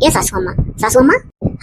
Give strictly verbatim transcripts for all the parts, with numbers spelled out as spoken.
ए सासू अम्मा, सासू अम्मा।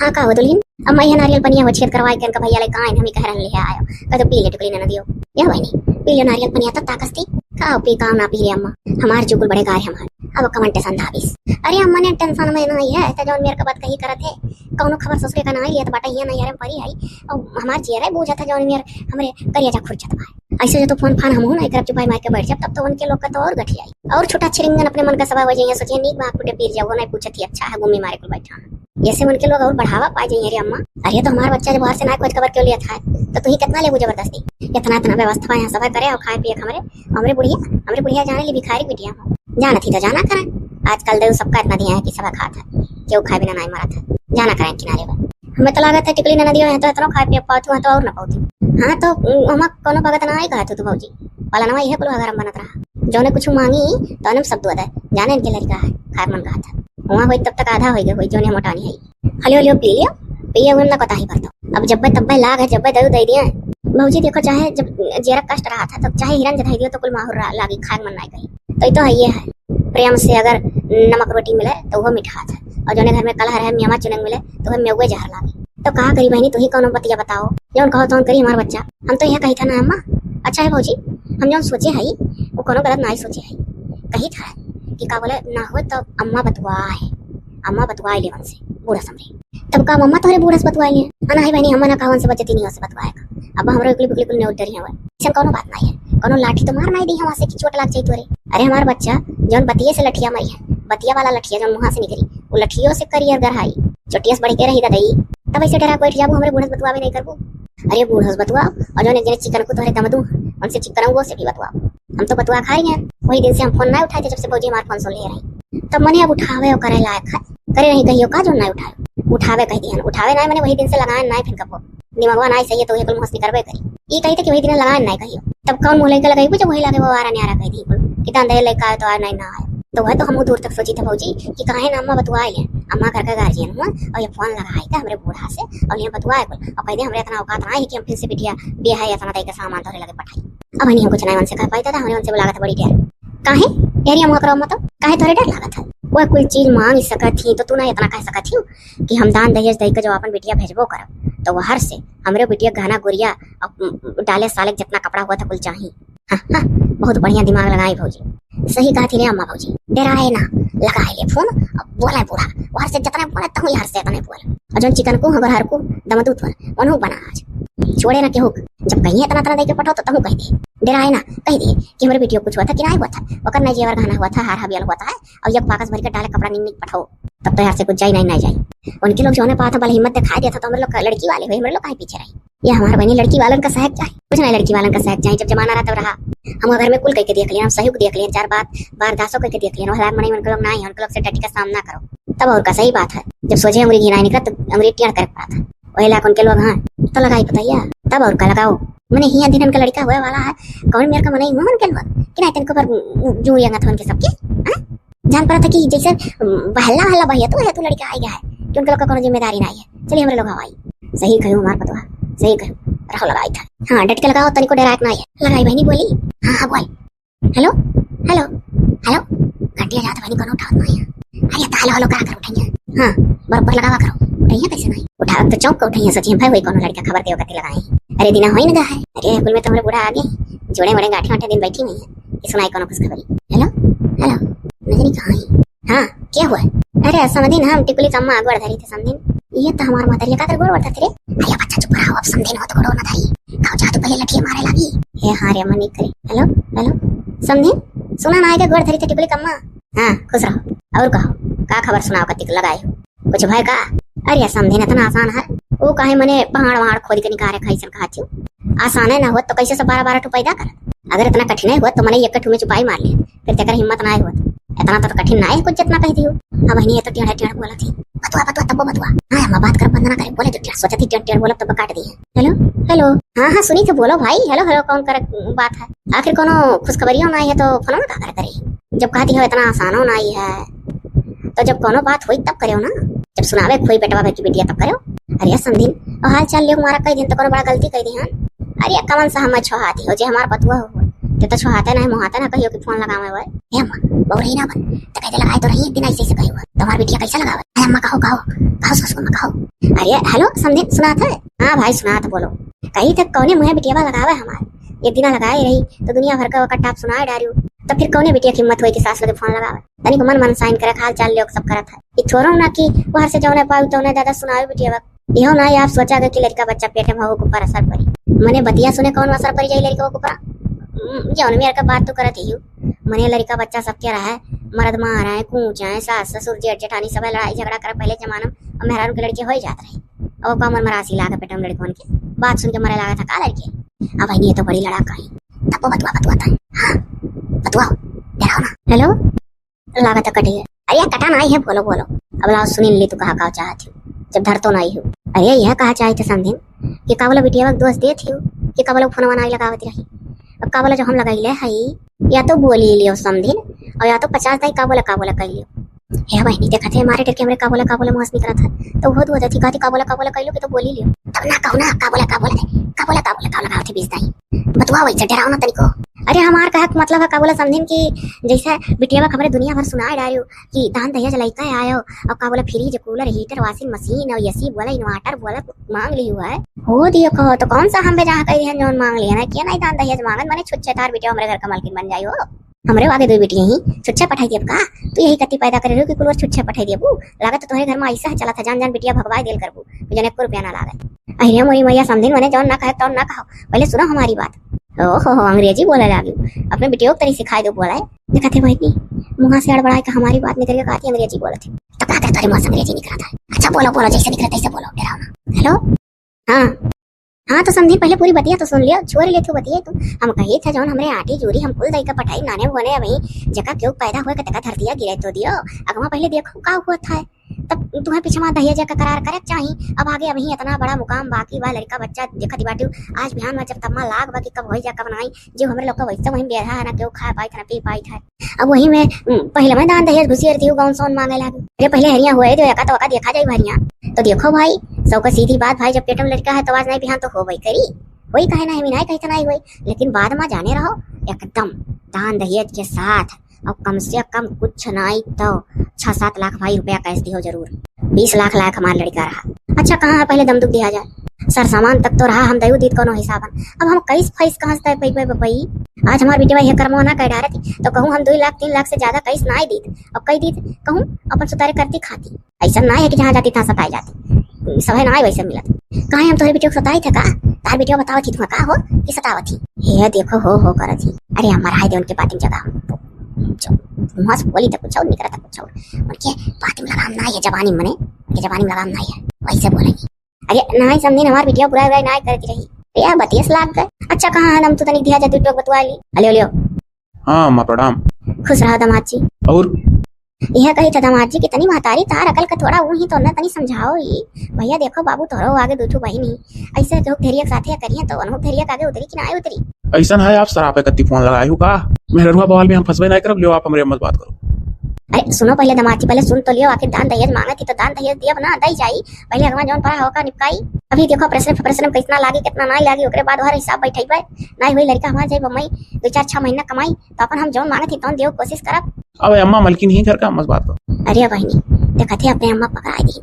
हाँ, का हो दुल्हिन? अम्मा, यह नारियल पनिया हो छेद करवाए के इनका भैया ले कहाँ हम ही कह रहन ले आयो। कह तो पी ले टिकुली ननदियो। यह बहिनी, पी ले नारियल पनिया तब ताकस थी। का पी, काम ना पी रे अम्मा। हमार जुगुल बड़े गाय हमार। अब कमन टेंशन धाबिस। अरे अम्मा ने टेंशन में नहीं है, तो जौन मेरे का बात कही करत है। कौनो खबर ससुरे का ना आई, ये तो बाटा हिया नहीं हरे परी आई। और हमार जियरा बूझत है जौन मेरे, हमरे करिया जा खुरचत बा। ऐसे जो तो फोन फान हम हो ना, एक तरफ चुपाई मार के बैठ जाब, तब तो उनके लोग का तो और गठियाई। और छोटा छिरिंगन अपने मन का सवा हो जाइए, सोचिए नीक बा, खुदे पीर जाओ, नहीं पूछत ही अच्छा है, घूमी मारे कुल बैठा है। जैसे उनके लोग और बढ़ावा पा जाइए रे अम्मा। अरे तो हमार बच्चा जब बाहर से ना खोज खबर क्यों लिया था, तो तू ही कितना लेबू जबरदस्ती? इतना, इतना व्यवस्था यहाँ सभा करे और खाए पिए के हमरे, हमरे बुढ़िया, हमरे बुढ़िया जाने ली भिखारी बिटिया हो। जाना थी तो जाना करें, आजकल देव सबका इतना दिया है कि सभा खात है, क्यों खाए बिना नहीं मरत है, जाना करें किनारे पर। हमें तो लागत है टिकली ननदियो है तो इतना खाए पिए पावत हुआ तो और न पावत। हाँ तो, उम, हमा कोनो भगत ना आई कहत हो तू भौजी, पलनवा यह कुल गरम बनत रहा, जौने कुछ मांगी तो अनम सब दुआ दे, जाने इनके लड़का है, खाए मन कहत है। वहाँ होई तब तक आधा होई गए होई, जौने मोटानी है। हलियो हलियो पी लियो, पिए हुए ना कोताही बरतो। अब जब्बे तब्बे लाग है, जब्बे दयु दे दिए। भौजी देखो, चाहे जब जेरा कष्ट रहा था, तब चाहे हिरन जधाई दियो तो कुल माहुर रा-, लागी, खाए मन नहीं कही। तो ये तो है, ये है। प्रेम से अगर नमक रोटी मिले तो वो मिठास है, और जौने घर में कलह रहे, मेवा चुनंग मिले तो वो मेवे जहर लागे। तो का करी बहनी, तू ही कौनो बतिया बताओ, जौन कहो तौन करी हमार बच्चा। हम तो यह कही था ना अम्मा। अच्छा है भौजी, हम जौन सोचे हई वो कौनो गलत ना ही सोचे हई। कही था कि का बोले ना हो तो अम्मा बतुआ है, अम्मा बतुआ लेवन से बूढ़ा समझे। तब का मम्मा तोहरे बूढ़ा से बतुआ लिए? अना है बहनी, हम ना कहवन से बचती नहीं हो से बतुआए का। अब हमरो इकली बिकली कुल में उठ डरी हवे। ऐसन कौनो बात नहीं है, कौनो लाठी तो मार नहीं दी हवा से कि चोट लाग जाई तोरे। अरे हमार बच्चा, जौन बतिये से लठिया मारी है, बतिया वाला लठिया जौन मुँहा से निकली, वो लठियों से करियर गरहाई, चोटिया से बढ़ के रही ददई। तब ऐसे डरा बैठ जाबू, हमरे बूढ़ा से बतुआवे नहीं करबू। अरे बूढ़ा से बतुआ, और जौन एक जने चिकन को तोहरे दमदू, उनसे चिकन वो से भी बतुआ। हम तो बतुआ खा रही हैं, वही दिन से हम फोन ना उठाए थे जब से भौजी हमार फोन सुन ले रही। तब मने अब उठावे और करे लायक है, करे नहीं कहियो का जौन ना उठाए, उठावे कह दिया, उठावे ना, मने वही दिन से लगाए ना फिर कबो। दिमागवा नाई सही है, तो ये कुल मुँह से निकरबे करी। ई कही थे कि वही दिन लगाए नाई कहियो। तब कौन मुँह लेके लगाई, जब वही लागे वो आरा न्यारा कह दी कुल। कि दान दे लेके आए तो आए, नहीं ना आए। तो वह तो हम दूर तक सोची थे भौजी कि काहे ना अम्मा बतुआए ले। अम्मा घर का गार्जियन हुआ और ये फोन लगाए थे हमरे बूढ़ा से और ये बतुआए कुल। और कह दे हमरे इतना औकात ना है कि हम फिर से बिटिया बिया है इतना दे के सामान तोहरे लगे पठाई। अब नहीं हम कुछ नहीं उनसे कह पाई था, हमने उनसे बुला था बड़ी डर। काहे? यारी अम्मा करो अम्मा तो, काहे तोहरे डर लागत है? वह कुल चीज मांग सकत ही तो तू ना इतना कह सकत ही कि हम दान दहेज दे के जो अपन बिटिया भेजबो करब, तो वह हर से हमरे बिटिया गहना गुरिया और डाले साले के जितना कपड़ा हुआ था कुल चाही। हाँ, हाँ, बहुत बढ़िया दिमाग लगाई भौजी, सही कहा थी रे अम्मा भौजी। डराए ना, लगाए ले फोन, अब बोले बूढ़ा, वहर से जितने बोले तहु यार से इतने बोल। और जौन चिकन को हगर हर को दमदूत पर, उन्हों बना आज, छोड़े ना केहू। जब कहीं इतना इतना दे के पठाओ तो तहु कह दे, डराए ना, कह दे कि हमरे बिटिया कुछ हुआ था कि नहीं हुआ था, ओकर नहीं जेवर गहना हुआ था, हार हबियल हुआ था, और एक पाकस भर के डाले कपड़ा निक निक पठाओ। तब तो यार से कुछ जाई नहीं, नहीं जाई। उनके लोग जौने पावत है, भले हिम्मत दिखाई देता तो हमरे लोग का लड़की वाले हुए, हमरे लोग काहे पीछे रही? ये हमारे बहनी लड़की वालन का सहक चाहे, कुछ नहीं लड़की वालन का सहक चाहे। जब जमाना रहा तब रहा, हम घर में कुल कह के देख लिया, हम सही को देख लिया, चार बात बारदासों कह के देख लिया, वह लाग मने उनके लोग ना है, उनके लोग से डटी का सामना करो। तब और का सही बात है, जब सोझे उंगली घिनाई निकला तो उंगली टेढ़ करे पाता। वही लाख उनके लोग हाँ, तो लगाई बताइया। तब और का लगाओ, मने हिया दिन उनका लड़का हुए वाला है, कौन मेरे का मने हुआ उनके लोग कि नहीं, तनको पर जू यंगत उनके सबके, हाँ? जान पड़ा था कि जैसे, उम, बहला हल्ला बहिया तो है तो लड़का आई गया है कि उनके लोग का कोनो जिम्मेदारी नहीं है। चलिए हमरे लोग हवाई। सही कहो हमार पतवा, सही कहो, रहो लगाई था। हाँ, डट के लगाओ, तनिको डराक नहीं है। लगाई बहनी बोली। हाँ, हाँ, बोल। हेलो, हेलो, हेलो। घंटिया जात बहनी कोनो उठावत नहीं है। अरे, तो हेलो, हेलो करा कर उठाइए। हाँ, बरोबर लगावा करो। उठाइए कैसे नहीं? उठावे तो चौंक के उठाइए, सोचिए भाई वही कोनो लड़का खबर देवे खातिर लगाए। अरे, दिना होई न गा है। अरे, कुल में तो हमरे बूढ़ा आगे जोड़े मोड़े गांठे वाठे दिन बैठी हुई है। ये सुनाई कोनो खुशखबरी। हेलो, हेलो, नजरी कहाँ है? हाँ, क्या हुआ? अरे, समधिन, हम टिकुली कम्मा गोड़ धरी थे, समधिन। ये तो हमार महतरिया का कर गोड़ धरते रे? अरे, बच्चा, चुप रहो, अब समधिन हो तो गोड़ न धरी। खाओ, जा, तू पहले लठिए मारे लागी। हे, हाँ रे, अम्मा, नहीं करे। हेलो, हेलो, समधिन, सुना ना आएगा, गोड़ धरी थे टिकुली कम्मा। हाँ, खुश रहो। और कहो, का खबर सुनाओ, कतिक लगाए हो? कुछ भय का? अरे, समधिन इतना आसान है। वो काहे मने पहाड़ वहाड़ खोद के निकाले खाई सन कहा थी। आसान है ना होत तो कैसे सब बारह बारह ठो पैदा करत? अगर इतना कठिन है होत तो मने एक ठो में चुपाई मार ले, फिर तेकर हिम्मत ना होत। इतना तो कठिन ना है कुछ जितना कह दियो। अब बहनी ये तो टेढ़ा टेढ़ा बोला थी। बतुआ, बतुआ, तब्बो बतुआ। हाँ, हम बात कर, बंद ना करे, बोले जो टेढ़ सोचा थी, टेढ़ टेढ़ बोला तब काट दिए। हेलो, हेलो। हाँ, हाँ, सुनी थे, बोलो भाई। हेलो, हेलो, कौन कर बात है? आखिर कोनो खुशखबरियों ना है तो फोन ना का करे करे? जब कहती हो इतना आसानो ना ही है, तो जब कोनो बात होई तब करेओ ना, जब सुनावे खोई बेटवा बेटी बिटिया तब करेओ। अरे समधिन, और हाल चाल लियो मारा कह दिन तो कोनो बड़ा गलती कह दी हन। अरे कमन सा हम छो हाथी हो जे हमार बतुआ हो, ते तो छुहाते ना है, मुहाते ना कहियो कि फोन लगावे होए। ए अम्मा, बउरही ना बन, तो कहते लगाए तो रही एक दिन ऐसे ऐसे कहियो। तुम्हार बिटिया कैसे लगावे? अरे अम्मा कहो, कहो, कहो सासू अम्मा कहो। अरे हेलो समधिन, सुनात है? हाँ भाई सुनात, बोलो। कही थे कौने मुँहे बिटिया लगावे हमार, एक दिना लगाए रही तो दुनिया भर का ओकर टाप सुनाए डारियो। तो फिर कौने बिटिया की हिम्मत होई कि सास लगे फोन लगावे? तनिक मन मनसाइन करे, हाल चाल लियो सब करत है। ई थोड़ो ना कि बाहर से जौने पाऊ तौने दादा सुनावे बिटिया बा। इहो ना आप सोचा गए कि लड़का बच्चा पेटे में हो के ऊपर असर पड़ी। मने बतिया सुने कौन असर पड़ी जाई लड़का के ऊपर? हम्म, जौन मेर का बात तो करत ही हूँ। मने लड़का बच्चा सबके रहे, मर्द मारे, कूचे, सास ससुर जेठ जेठानी सब लड़ाई झगड़ा करे। पहले जमाना में मेहरारू के लड़के हो ही जात रहे। अब का मन मरासी लागे पेटे में लड़कन के, बात सुन के मरे लागे था का लड़के? अब ये तो बड़ी लड़ाका है। तब बतुआ, बतुआ था। हाँ, बतुआ, डराओ ना। हेलो, लागत है कट गया। अरे कटा नहीं है, बोलो बोलो। अब लाओ सुनी ली तू कहा का चाहत हो, जब धर तो नहीं हो। अरे यह कहा चाहत है समधिन कि का बोला बिटिया के दोष देत हो कि का बोला फोनवा नहीं लगावत रही। अब का बोला जो हम लगैले हई, या तो बोली लियो समधिन, और या तो पचास दाई का बोला का बोला कह लियो। हे बहिनी देखत है हमारे डर के हमरे का बोला का बोला मुँह से निकलत है, तो वो दो दथी कहती का बोला का बोला कह लियो कि तो बोली लियो। तब ना कहो ना का बोला का बोला, का बोला का बोला का लगावत है बीस दाई। बतुआ वैसे डराओ ना तनिको। अरे हमार कहे के मतलब है का बोला समधिन कि जैसे बिटिया बा हमरे दुनिया भर सुनाए डारियो कि दान दहेज लइका आयो और का बोला फ्रिज कूलर हीटर वाशिंग मशीन और एसी बोला इन्वर्टर बोला मांग लियो है। हो दियो कहो तो कौन सा हम बे जहाँ कही हैं जौन मांग लिया ना, किया नहीं दान दहेज मांगत, मने छुच्छे तार बिटिया हमरे घर का मालकिन बन जाई हो। हमरे आगे दो बिटिया ही छुच्छे पठाई दियब का? तू यही कति पैदा करे रहो कि कुल छुच्छे पठाई दियब। लागत तो तोहरे घर में ऐसा है चला था जान जान बिटिया भगवाई देल करबू, जन एको रुपया ना लागे। अरे मोरी मैया समधिन मने जौन ना कहे तौन ना कहो, पहले सुनो हमारी बात। ओहो हो, अंग्रेजी बोले लागी। अपने बिटियों को तरी सिखाई दो बोला है। देखा थे बहिनी, मुँह से अड़बड़ाए के हमारी बात निकल के कहती अंग्रेजी बोलत है। तब का कर तोरे मुँह से अंग्रेजी निकला था? अच्छा बोलो बोलो, जैसे निकले तैसे बोलो, डराओ ना। हेलो, हाँ, हाँ तो समधिन पहले पूरी बतिया तो सुन लियो, छोड़ ले तू बतिया तू। हम कही था जौन हमरे आटी जूरी हम कुल दई का पठाई नाने बोने अभी जका क्यों पैदा हुए के तका धरतिया गिरे तो दियो। अगवा पहले देखो का हुआ था। तब तुम्हें पीछे में दहेज का करार करे के चाही। अब आगे अभी इतना बड़ा मुकाम बाकी बा, लड़का बच्चा देखत ही बाटियो। आज बिहान में जब तम्मा लाग बा कि कब होई जा कब नाई, जो हमरे लोग का वैसे वहीं बेरहा है ना, केहू खा पाई था ना पी पाई था। अब वही में, उम, पहले में दान दहेज घुसियर दियो, गौन सौन मांगे लागे। अरे पहले हरिया हुए दो, एका तो एका देखा जाई हरिया। तो देखो भाई, सबका सीधी बात भाई, जब पेट में लड़का है तो आज नहीं बिहान तो होबे करी। होई कहे ना, हम नहीं कही तो नहीं होई, लेकिन बाद में जाने रहो एकदम दान दहेज के साथ और कम से कम कुछ नाई तो छह सात लाख भाई रुपया कैश दियो जरूर। बीस लाख लायक हमार लड़का रहा। अच्छा कहाँ है पहले दम दुख दिया जाए। सर सामान तक तो रहा हम दयू दीत कोनो हिसाबन। अब हम कैश फैस कहाँ से तय पैबे बपई? आज हमार बेटवा यह कर्मवा ना कह डारत तो कहूँ हम दो लाख तीन लाख से ज्यादा कैश ना दीत। अब कह दीत कहूँ अपन सुतारे करती खाती। ऐसा ना है कि जहाँ जाती तहाँ सताए जाती। सभे ना वैसे मिलत। काहे हम तोहरे बेटियों को सताई थे का? तार बेटियों बतावत ही तुम्हें का हो कि सतावत ही? हे देखो हो हो करत ही। अरे अम्मा रहाई दे उनके बात में जगह। जो मुँह से बोली तो कुछ और निकला था कुछ और। उनके बात में लगाम ना है जबानी मने, उनके जबानी में लगाम ना है। वैसे बोलेंगे। अरे ना ही समझी ना हमार बेटिया बुराई बुराई ना करती रही। या बतियस लाग गए। अच्छा कहाँ है हम तू तनिक दिया जा तू टोक बतवा ली। अलियो अलियो। हाँ अम्मा प्रणाम। खुश रहा दामाद जी। और? यह कही था दामाद जी कि तनी महतारी तार अकल का थोड़ा ऊ ही तो न तनी समझाओ ही। भैया देखो बाबू तोरो आगे दो ठो बहिन ही। ऐसे केहू धेरिया के साथे करिए तो उन्हों धेरिया के आगे उतरी कि ना उतरी? ऐसन है आप सरापे कत्ती फोन लगाए हो का? मेहररुआ बवाल में हम फंसबे नहीं करब, लियो आप हमरे अम्मा से बात करो। अरे सुनो पहले दामाद जी, पहले सुन तो लियो, आखिर दान दहेज मांगत ही तो दान दहेज दियब ना, दई जाई। पहले अगवा जौन पड़ा होका निपकाई। अभी देखो ऑपरेशन फॉपरेशन में कितना लागी कितना ना लागी, ओकरे बाद हर हिसाब बैठेबे। नहीं हुई लड़का हमार जाई बम्बई, दो चार छह महीना कमाई तो अपन हम जौन मांगत ही तौन देव कोशिश करब। अब अम्मा मलकिन ही घर का, अम्मा से बात करो। अरे बहिनी, देखत है अपने अम्मा पकड़ाई दी।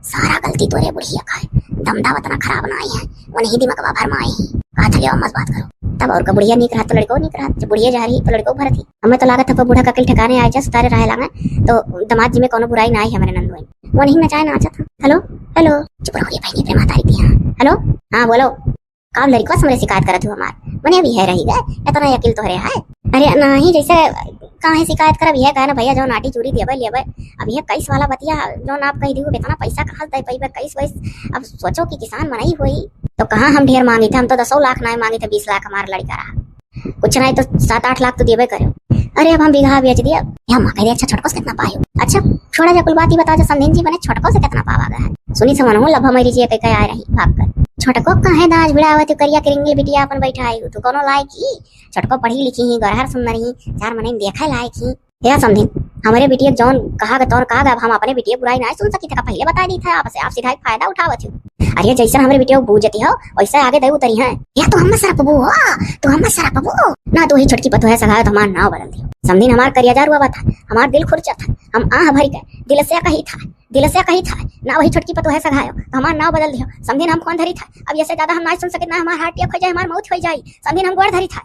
सारा गलती तोरे बुढ़िया का है। दमदा उतना खराब ना आई है, वो नहीं दिमाग भर में आई है। कहा था, "ले अम्मा से बात करो।" तब और का बुढ़िया नीक रहत तो लड़को नीक रहत, जब बुढ़िया जा रही तो लड़को भरत ही। हमें तो लागत है बूढ़ा का अकिल ठिकाने आए जा, सुतारे रहे लागे, तो दामाद जी में कोनो बुराई ना आई है हमारे नंदोई। वो नहीं नचाए नाचत है। हेलो, हेलो, चुप रहो रे बहिनी, प्रेमा तारी दिया। हेलो, हाँ बोलो। का लड़कवा से हमरे शिकायत करत हो हमार? मने अभी है रही गए, इतना अकिल तोहरे है? अरे नाही, जैसे काहे शिकायत करब, यह कहे ना भैया, जौन आटी चूरी देबे लेबे, अब यह कैश वाला बतिया, जौन आप कह दियो, इतना पैसा कहाँ से दे पैबे, कैश वैश, अब सोचो कि किसान मनई होई, तो कहाँ हम ढेर मांगी थे, हम तो दसो लाख ना मांगी थे, बीस लाख हमार लड़का रहा, कुछ नहीं तो सात आठ लाख तो देबे करे। अरे अब हम बीघा बेच दिया, ये हम कह दे, अच्छा छोटको से कितना पाए हो? अच्छा छोड़ा जा कुल बात, ही बता जा समधिन जी, मने छोटको से कितना पावा गया है? सुनी समन हो लभा मेरी जी कह के आए रही भाग कर। छोटको काहे दाज भिड़ावत हो, करिया किरिंगल बिटिया अपन बैठा है, तू कोनो लायक ही? छोटको पढ़ी लिखी ही, गरहर सुंदर ही, चार मने देखे लायक ही। हे समधिन, हमरे बिटिया जौन कहा के तौन कहा गया, अब हम अपने बिटिया बुराई नहीं सुन सकी थे, पहले बता दी था आपसे, आप सीधा ही फायदा उठावत हो। अरे जैसे हमरे बिटिया बूझती हो वैसे आगे दई उतरी है। या तू हम्मा सरपबू हो, तू हम्मा सरपबू। ना तू ही छोटकी पतोह है सगायो तो हमार नाव बदल दियो। समधिन हमार करियाजा रोवत है, हमार दिल खुरचत है, हम आह भरी के दिल से कही था, दिल से कही था, ना वही छोटकी पतोह है सगायो तो हमार नाव बदल दियो। समधिन हम फोन धरी था, अब ऐसे ज्यादा हम ना सुन सकित, ना हमार हार्ट अटैक हो जाए, हमार मौत हो जाए। समधिन हम गोड़ धरी था।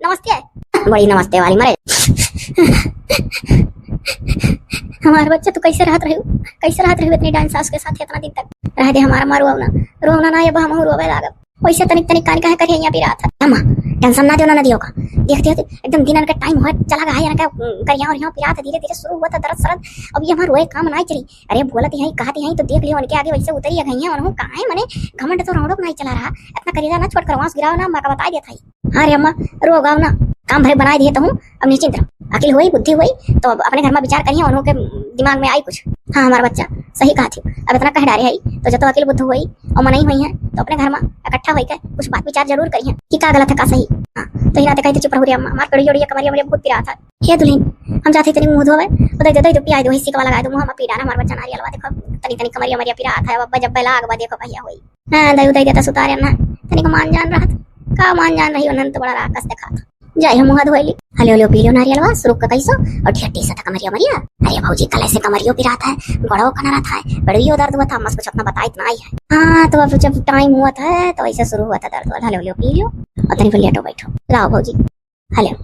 नमस्ते। बड़ी नमस्ते वाली मरे। हमार बच्चा, तू कैसे रहत रही, कैसे रहत रही इतनी डाइन सास के साथ इतना दिन तक? रह दे हमार अम्मा, रोवना, रोवना ना, अब हम रोवे लागब। वैसे तनिक तनिक कान काहे करिया पिरात है? अम्मा, टेंशन ना दियो ना, ना दियो का। देख, देख, एकदम दिन के टाइम हुआ चला गया है, इनका, उम, करिया और यहाँ पिरात है, धीरे धीरे शुरू हुआ था दर्द सरद। अब ये हमार रोए काम ना चली। अरे बोलत ही, कहत ही तो देख लियो, उनके आगे वैसे उतरी गई है, उन्हों काहे मने घमंड तो रौड़ो नहीं चला रहा। इतना करेजा ना छोट करो, आंस गिराओ ना, अम्मा का बताई देता है। हाँ रे अम्मा, रो गाओ ना, काम भरे बनाए दिए तो हूँ, अब निश्चिंत रहो। अकिल हुई, बुद्धि हुई, तो अब अपने घर में विचार करिए, उन्हों के दिमाग में आई कुछ। हाँ, हमारा बच्चा सही कहा थी, अब इतना कह डारे है, तो जब तो अकिल बुद्धि हुई और मनई हुई है, तो अपने घर में इकट्ठा होई के कुछ बात विचार जरूर करिए कि का गलत है, का सही। हाँ, तो ही नाते कही तो चुप रहो रे अम्मा, हमार कड़ी जोड़ी कमरिया मरिया बहुत पिरात है। हे दुल्हन, हम जाते तनी मुंह धोवे, उधर दे दो, पिया दो, हिस्सी का लगा दो, मुंह में पीड़ा ना, हमार बच्चा नारियल बा, देखो, तनी तनी कमरिया मरिया पिरात है, अब जब बैला आग बा, देखो कहिया होई। हाँ, दई उदई देता सुतारे ना, तनिक मान जान रहत। का मान जान रही, उन्हन तो बड़ा राकस देखात। जाई हम मुँह धोइली। हलियो हलियो पी लियो नारियलवा, सुरुक का कैसो, और ढेर टीसा था कमरिया मरिया। अरे भौजी, कल ऐसे कमरियो पिरात है, गोड़ो कना रहत है, बड़ियो दर्द हुआ था, मस कुछ अपना बताइत ना आई है। हाँ, तो अब जब टाइम हुआ था, तो ऐसे शुरू हुआ था दर्द वाला। हलियो हलियो पी लियो, और तनिक लेटो बैठो। लाओ भौजी, हलियो।